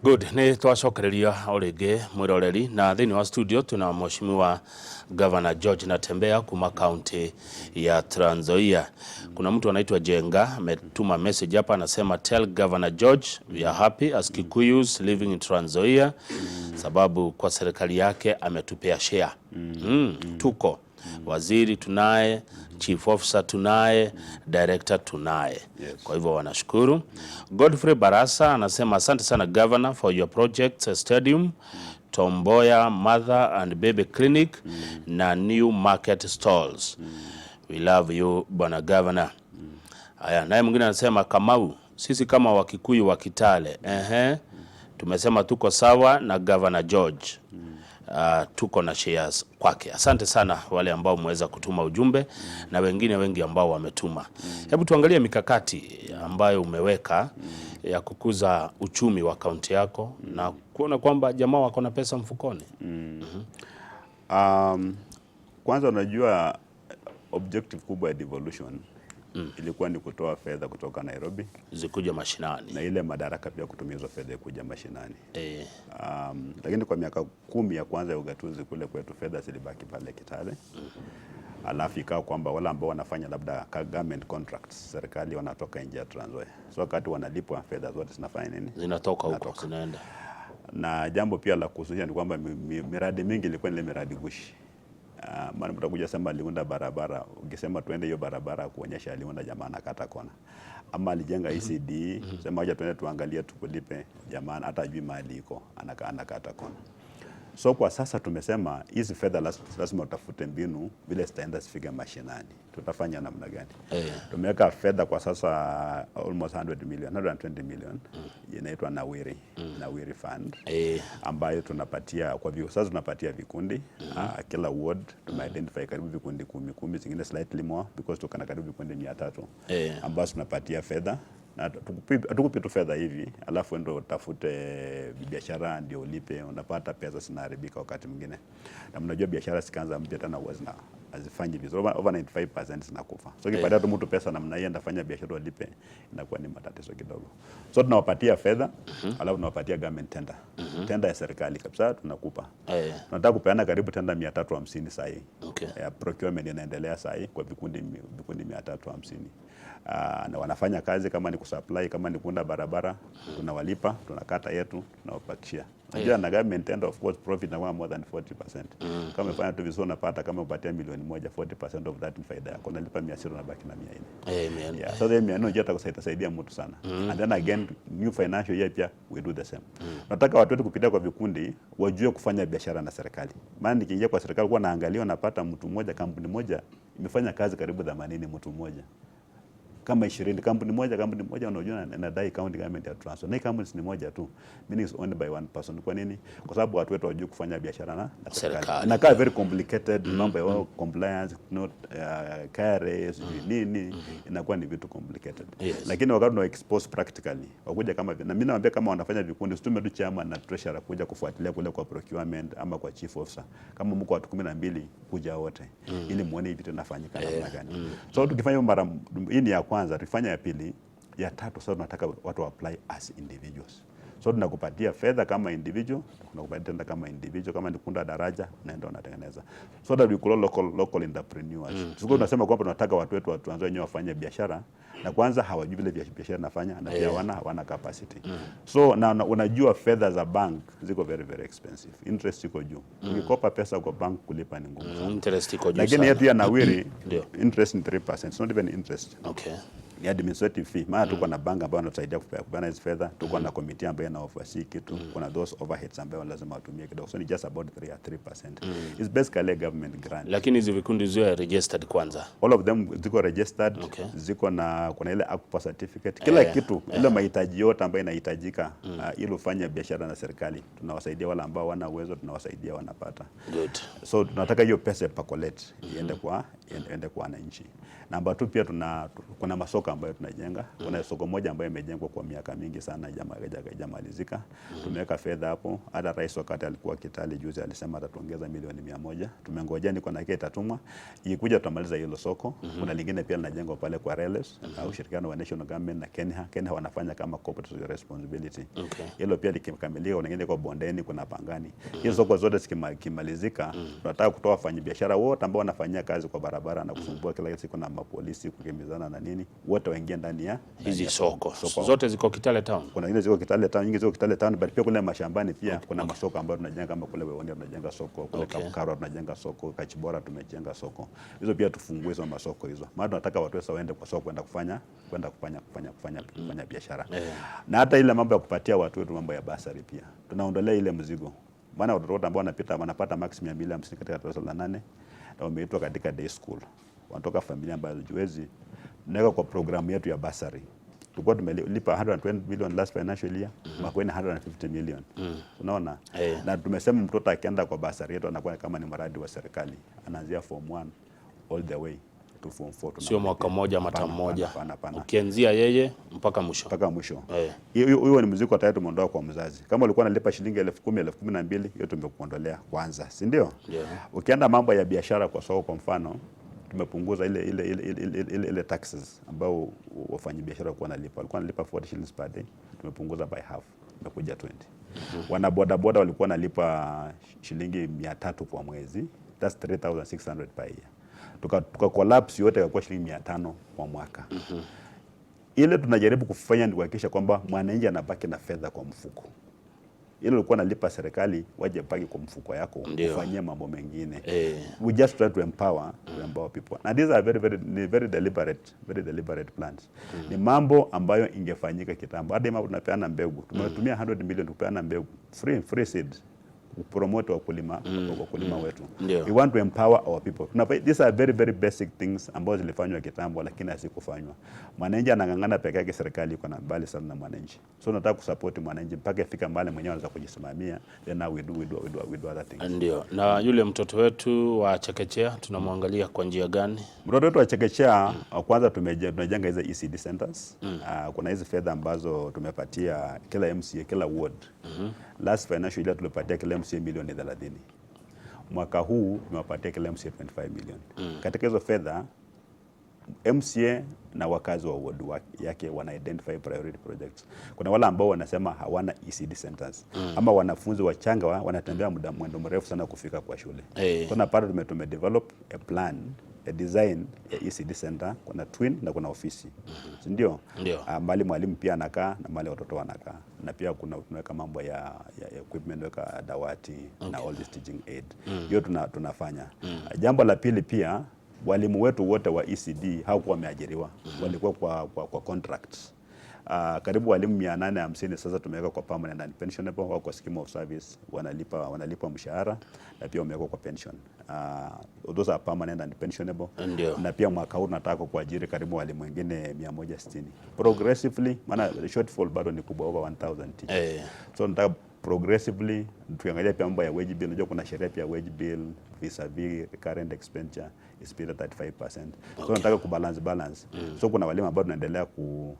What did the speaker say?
Good, nĩ twacokereria o rĩngĩ mwĩroreri, na thĩinĩ wa studio twĩna Mheshimiwa Governor George Natembeya kuma county ya Trans Nzoia. Kuna mtu anaitwa Jenga ametuma message hapa, anasema, "Tell Governor George we are happy as Kikuyus living in Trans Nzoia, sababu kwa serikali yake ametupea share. Tuko waziri tunaye, chief officer tunaye, director tunaye." Kwa hivyo wanashukuru. Godfrey Barasa anasema, "Asante sana, Governor, for your project, stadium, Tom Mboya Mother and Baby Clinic na new market stalls. We love you, Bwana Governor." Haya, naye mwingine anasema, "Kamau, sisi kama Wakikuyu wa Kitale, ehe, tumesema tuko sawa na Governor George. Tuko na shares kwake." Asante sana wale ambao mmeweza kutuma ujumbe na wengine wengi ambao wametuma. Hebu tuangalie mikakati ambayo umeweka ya kukuza uchumi wa kaunti yako na kuona kwamba jamaa wako na pesa mfukoni. Kwanza unajua objective kubwa ya devolution ilikuwa ni kutoa fedha kutoka Nairobi zikuja mashinani na ile madaraka pia kutumia hizo fedha kuja mashinani. Lakini kwa miaka 10 ya kwanza ya ugatuzi kule kwetu fedha zilibaki pale Kitale. Alafu ikawa kwamba wale ambao wanafanya labda government contracts, serikali, wanatoka nje ya Trans Nzoia. So wakati wanalipwa, fedha zote zinafanya nini? Zinatoka huko. Zinatoka. Zinaenda. Na jambo pia la kuhususia ni kwamba miradi mingi ilikuwa ni ile miradi gushi. Maana mtakuja sema aliunda barabara, ukisema tuende hiyo barabara kuonyesha aliunda, jamaa anakata kona. Ama alijenga ECD, sema wacha tuende tuangalie tukulipe, jamaa hata ajui mahali iko, anakata kona. So kwa sasa tumesema hizi fedha lazima utafute mbinu vile zitaenda zifike mashinani. Tutafanya namna gani? Tumeweka fedha kwa sasa almost 100 million, 120 million, inaitwa Nawiri, Nawiri Fund ambayo tunapatia sasa tunapatia vikundi kila ward tumeidentify karibu vikundi 10 10, zingine slightly more because tuko na karibu vikundi 300 ambazo tunapatia fedha, na hatukupi tu fedha hivi alafu ndo utafute biashara ndio ulipe. Unapata pesa zinaharibika wakati mwingine, na mnajua biashara zikaanza mpya tena huwa zina hazifanyi vizuri, over 95% zinakufa. So ukipatia tu mtu pesa namna hiyo ndafanya biashara ulipe, inakuwa ni matatizo kidogo. So tunawapatia fedha, alafu tunawapatia government tender, tender ya serikali kabisa tunakupa. Tunataka kupeana karibu tender 350 saa hii. Ya procurement inaendelea saa hii kwa vikundi 350. Na wanafanya kazi kama ni kusupply, kama ni kuunda barabara, tunawalipa, tunakata yetu, tunawapakishia. Unajua na government tender, of course profit inakuwa more than 40%. Kama umefanya tu vizuri unapata, kama upatia milioni 1, 40% of that ni faida yako. Unalipa 600, unabaki na 400. Amen. Yeah, so then 400 unajua itasaidia mtu sana. And then again, new financial year pia we do the same. Nataka watu wetu kupitia kwa vikundi wajue kufanya biashara na serikali. Maana nikiingia kwa serikali kwa naangalia, napata mtu mmoja, kampuni moja imefanya kazi karibu 80, mtu mmoja kama 20, kampuni moja unajua inadai county government ya Trans Nzoia. Na hii kampuni ni moja tu, meaning it's owned by one person. Kwa nini? Kwa sababu watu wetu hawajui kufanya biashara na serikali. Serikali. Inakaa very complicated, mambo ya compliance, not KRA, sijui nini, inakuwa ni vitu complicated. Lakini wakati tuna expose practically, wakuja kama na mimi nawaambia kama wanafanya vikundi, usitume tu chairman na treasurer kuja kufuatilia kule kwa procurement ama kwa chief officer. Kama mko watu 12, kuja wote ili muone hivi vitu inafanyika namna gani. So tukifanya mara hii ni ya kwanza, tukifanya ya pili, ya tatu, sasa tunataka watu wa apply as individuals. So tunakupatia fedha kama individual, tunakupatia tenda kama individual, kama ni kuunda daraja unaenda unatengeneza. So that we call local entrepreneurs. Sio tunasema kwamba tunataka watu wetu wa Trans Nzoia wenyewe wafanye biashara, na kwanza hawajui vile biashara inafanya na pia hawana capacity. So na unajua fedha za bank ziko very very expensive. Interest iko juu. Ukikopa pesa kwa bank, kulipa ni ngumu sana. Interest iko juu Lakini sana. yetu ya Nawiri, interest ni 3%. It's not even interest, ni administrative fee. Maana tuko na bank ambayo wanatusaidia kupeana hizi fedha, tuko na committee ambayo ina oversee kitu, kuna those overheads ambayo lazima watumie kidogo, so ni just about 3 3%. It's basically a government grant. Lakini hizi vikundi ziwe registered kwanza. All of them ziko registered, ziko na, kuna ile ACPA certificate, kila kitu, ile mahitaji yote ambayo inahitajika ili ufanye biashara na serikali. Tunawasaidia wale ambao wana uwezo, tunawasaidia wanapata. Good. So tunataka hiyo pesa percolate iende kwa wananchi. Namba 2, pia kuna masoko ambayo tunajenga. Kuna soko moja ambayo imejengwa kwa miaka mingi sana, haijamalizika. kumalizika. Tumeweka fedha hapo. Hata rais wakati alikuwa Kitale juzi alisema atatuongeza milioni 100. Tumengojea, niko na itatumwa. Ikikuja tutamaliza hilo soko. Kuna lingine pia linajengwa pale kwa Reles, ushirikiano wa national government na Kenya. Kenya wanafanya kama corporate social responsibility. Hilo pia likikamilika, kuna lingine kwa Bondeni, kuna Pangani. Hizo soko zote zikimalizika, tunataka kutoa wafanyabiashara wote ambao wanafanyia kazi kwa barabara na kusumbua kila siku na mapolisi kukimbizana na nini, wote waingie ndani ya Hizi ya soko soko. Zote ziko Kitale town. Kuna zingine ziko Kitale town, nyingi ziko Kitale town, but pia kule mashambani pia kuna masoko ambayo tunajenga kama kule Wewonia tunajenga soko, kule Kapkarwa tunajenga soko, Kachibora tumejenga soko. Hizo pia tufungue hizo masoko hizo. Maana tunataka watu sasa waende kwa soko kwenda kufanya biashara. Na hata ile mambo ya kupatia watu wetu mambo ya bursary pia. Tunaondolea ile mzigo. Maana watoto wote ambao wanapita wanapata marks 250 katika darasa la 8 na wameitwa katika day school. Wanatoka familia ambazo hazijiwezi. Tunaweka kwa programu yetu ya bursary. Tulikuwa tumelipa 120 million last financial year, mwaka 150 million. Unaona? Na tumesema mtoto akienda kwa bursary yetu anakuwa kama ni mradi wa serikali. Anaanzia form 1 all the way to form 4. Sio mwaka mmoja ama term Hapana, moja. hapana, hapana. Ukianzia yeye mpaka mwisho. Mpaka mwisho. Eh. Hiyo ni mzigo tayari tumeondoa kwa mzazi. Kama ulikuwa unalipa shilingi 10,000, 12,000, hiyo tumekuondolea kwanza, si ndio? Ndio. Ukienda mambo ya biashara kwa soko kwa mfano, tumepunguza ile taxes ambao wafanyabiashara walikuwa wanalipa. Walikuwa wanalipa 40 shillings per day, tumepunguza by half, imekuja 20. Wana boda boda walikuwa wanalipa shilingi 300 kwa mwezi, that's 3600 per year. Tuka collapse yote ikakuwa shilingi 500 kwa mwaka. Ile tunajaribu kufanya ni kuhakikisha kwamba mwananchi anabaki na fedha kwa mfuko. Ile ulikuwa unalipa serikali waje baki kwa mfuko yako ufanyie mambo mengine. We just try to empower people. And these are very very ni very deliberate plans. Ni mambo ambayo ingefanyika kitambo. Hadi mambo tunapeana mbegu. Tumetumia 100 million kupeana mbegu free seed kupromote wakulima wetu. We want to empower our people. These are very very basic things ambazo zilifanywa kitambo lakini hazikufanywa. Mwananchi anang'ang'ana peke yake, serikali iko na mbali sana na mwananchi. So nataka kusupport mwananchi mpaka ifika mbali mwenyewe anaweza kujisimamia, then now we do other things. Ndio. Na yule mtoto wetu wa chekechea tunamwangalia kwa njia gani? Mtoto wetu wa chekechea, kwanza tunajenga hizo ECD centers. Kuna hizi fedha ambazo tumepatia kila MCA, kila ward. Last financial year tulipatia kila MCA milioni 30. Mwaka huu tumewapatia kila MCA 25 million. Katika hizo fedha MCA na wakazi wa ward yake wana identify priority projects. Kuna wale ambao wanasema hawana ECD centers ama wanafunzi wachanga wanatembea muda mwendo mrefu sana kufika kwa shule. Tunapata tume develop a plan, a design ya ECD center, kuna twin na kuna ofisi. Si ndio? Ndio. Mahali mwalimu pia anakaa na mahali watoto wanakaa, na pia kuna tunaweka mambo ya equipment, weka dawati na all this teaching aid. Hiyo tunafanya. Jambo la pili pia, walimu wetu wote wa ECD hawakuwa wameajiriwa, walikuwa kwa contracts. Karibu walimu 850 sasa tumeweka kwa permanent and pensionable, wako kwa scheme of service, wanalipa mshahara na pia wamewekwa kwa pension. Those are permanent and pensionable. Na pia mwaka huu tunataka kuajiri karibu walimu wengine 160 progressively, maana the shortfall bado ni kubwa, over 1000 teachers. So nataka progressively tukiangalia pia mambo ya wage bill, unajua kuna sheria pia wage bill vis-a-vis current expenditure is still at 35%. So nataka kubalance balance. So kuna walimu ambao tunaendelea ku